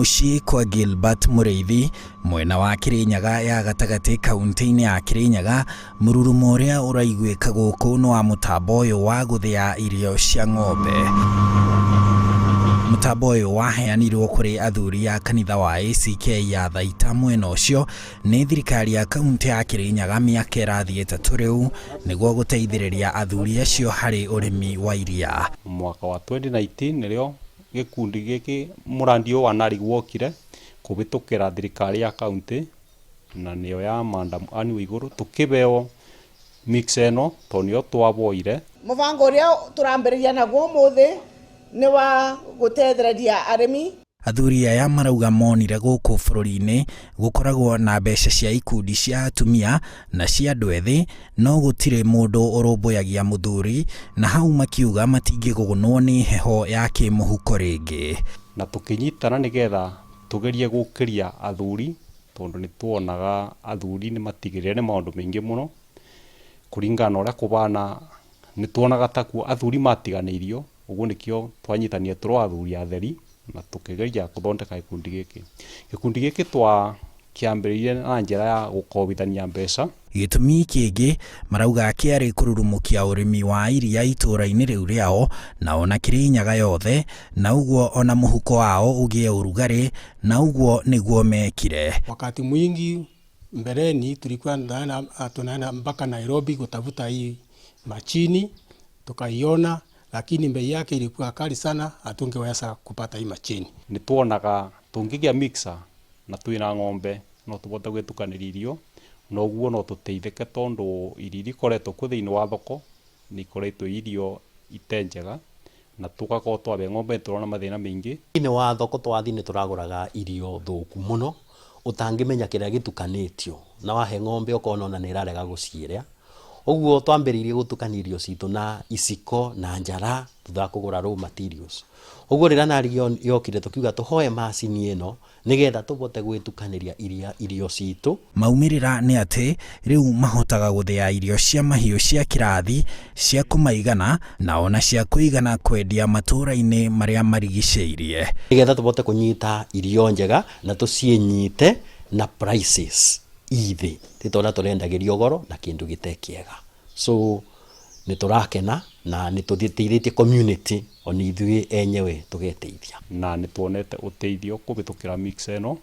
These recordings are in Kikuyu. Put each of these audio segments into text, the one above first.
Mũciĩ kwa Gilbert Mũrĩithi, mwena wa Kĩrĩnyaga ya gatagatĩ kaunti-inĩ ya Kĩrĩnyaga, mũrurumo ũrĩa ũraiguĩka gũkũ nĩ wa mũtambo ũyũ wa gũthĩa irio cia ng'ombe. Mũtambo ũyũ waheanirwo kũrĩ athuri a kanitha wa ACK ya Thaita mwena ũcio nĩ thirikari ya kaunti ya Kĩrĩnyaga mĩaka ĩrathiĩ 3 rĩu nĩguo gũteithĩrĩria athuri acio harĩ ũrĩmi wa iria. Mwaka wa 2019 nĩrĩo gĩkundi gĩkĩ mũrandi ũyũ wa NARIG wokire kũhĩtũkĩra thirikari ya kaunti na nĩyo ya Madam Anne Waigũrũ tũkĩbeo mixer ĩno tondũ nĩyo twaboire. Mũbango ũrĩa tũrambĩrĩria naguo ũmũthĩ nĩ wa gũtethereria arĩmi. Athuri aya marauga monire gũkũ bũrũri-inĩ gũkoragwo na mbeca cia ikundi cia atumia na cia andũ ethĩ no gũtirĩ mũndũ ũrũmbũyagia mũthuri, na hau makiuga matingĩgũnwo nĩ heho ya kĩmũhuko rĩngĩ. Na tũkĩnyitana nĩgetha tũgerie gũkĩria athuri tondũ nĩ tuonaga athuri nĩ matigĩrĩre nĩ maũndũ maingĩ mũno kũringana na ũrĩa kũbana nĩ tuonaga takuo athuri matiganĩirio. Ũguo nĩkĩo twanyitanire tũrĩ athuri atheri na tũkĩgeria gũthondeka gĩkundi gĩkĩ. Gĩkundi gĩkĩ twakĩambĩrĩirie na njĩra ya gũkobithania mbeca. Gĩtũmi kĩngĩ marauga kĩarĩ kũrurumũkia ũrĩmi wa iria itũũra-inĩ rĩu rĩao na ona Kĩrĩnyaga yothe, na ũguo ona mũhuko wao ũgĩe ũrugarĩ, na ũguo nĩguo mekire. Wakati mwingi mbeleni tulikuwa tunaenda mpaka Nairobi kutafuta hii machini, tukaiona, lakini bei yake ilikuwa kali sana, hatungeweza kupata hii machini. Nĩ tuonaga tũngĩgĩa mixer na twĩna ng'ombe no tũbote gwĩtukanĩria irio na ũguo no tũteithĩke tondũ irio iria ikoretwo kuo thĩinĩ wa thoko nĩ ikoretwo irio ite njega na tũgakorwo twabe ng'ombe tũrona mathĩna maingĩ. Thĩinĩ wa thoko twathiĩ nĩ tũragũraga irio thũku mũno ũtangĩmenya kĩrĩa gĩtukanĩtio na wahe ng'ombe ũkona ona nĩ ĩrarega gũciĩrĩa. Ũguo twambĩrĩirie gũtukania irio citũ na iciko na njara thutha wa kũgũra raw materials. Ũguo rĩrĩa NARIG yokire tũkiuga tũhoe macini ĩno nĩgetha tũbote gwĩtukanĩria irio citũ. Maumĩrĩra nĩ atĩ rĩu mahotaga gũthĩa irio cia mahiũ cia kĩrathi cia kũmaigana na ona cia kũigana kwendia matũũra-inĩ marĩa marigicĩirie. Nĩgetha tũbote kũnyita irio njega na tũciĩnyite na prices ithĩ ti tondũ tũrendagĩrio goro na kĩndũ gĩte kĩega. So nĩ tũrakena na nĩ tũteithĩtie community ona ithuĩ enyewe tũgeteithia. Na nĩ tuonete ũteithio kũhĩtũkĩra mixer ĩno.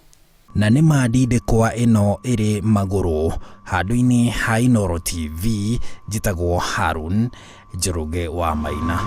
Na nĩ ma ndindĩkwa ĩno ĩrĩ magũrũ handũ-inĩ ha Inooro TV, njĩtagwo Harun Njoroge wa Maina.